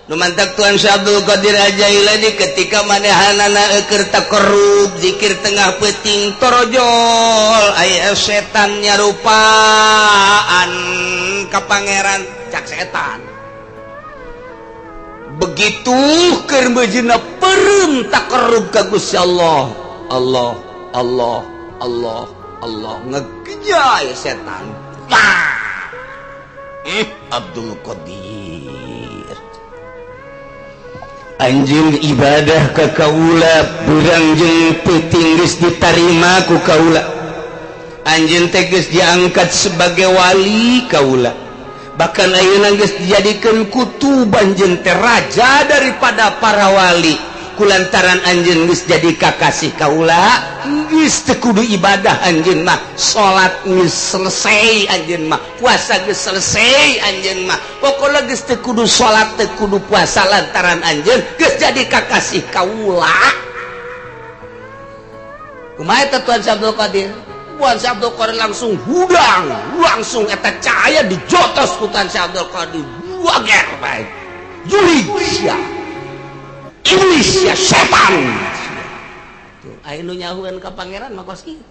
Nu mantak Tuan Syekh Abdul Qadir Al-Jailani ketika manehanana keur taqarrub zikir tengah peuting, torojol aya setan nyarupaan ka pangeran. Cak setan begitu, keur meujeuhna peureum taqarrub ka Gusti Allah, Allah, Allah, Allah, Allah, ngegejay setan. Bah! Eh, Abdul Qadir, anjeun ibadah ka kaula beurang jeung peuting geus ditarima ku kaula. Anjeun teh geus diangkat sebagai wali kaula, bahkan ayeuna geus dijadikeun kutub. Anjeun teh raja daripada para wali. Kulantaran anjeun geus jadi kakasih kaula, geus teu kudu ibadah anjeun mah. Salat geus selesai anjeun mah, puasa geus selesai anjeun mah. Pokoknya geus teu kudu salat, teu kudu puasa, lantaran anjeun geus jadi kakasih kaula. Kumaha eta Tuan Syekh Abdul Qadir? Tuan Syekh Abdul Qadir langsung hudang, langsung eta cahaya dijotos ku Tuan Syekh Abdul Qadir. Wager bae jurig sia, iblis ya, setan. Tuh, aya nu nyahueun ka pangeran mah kos kitu.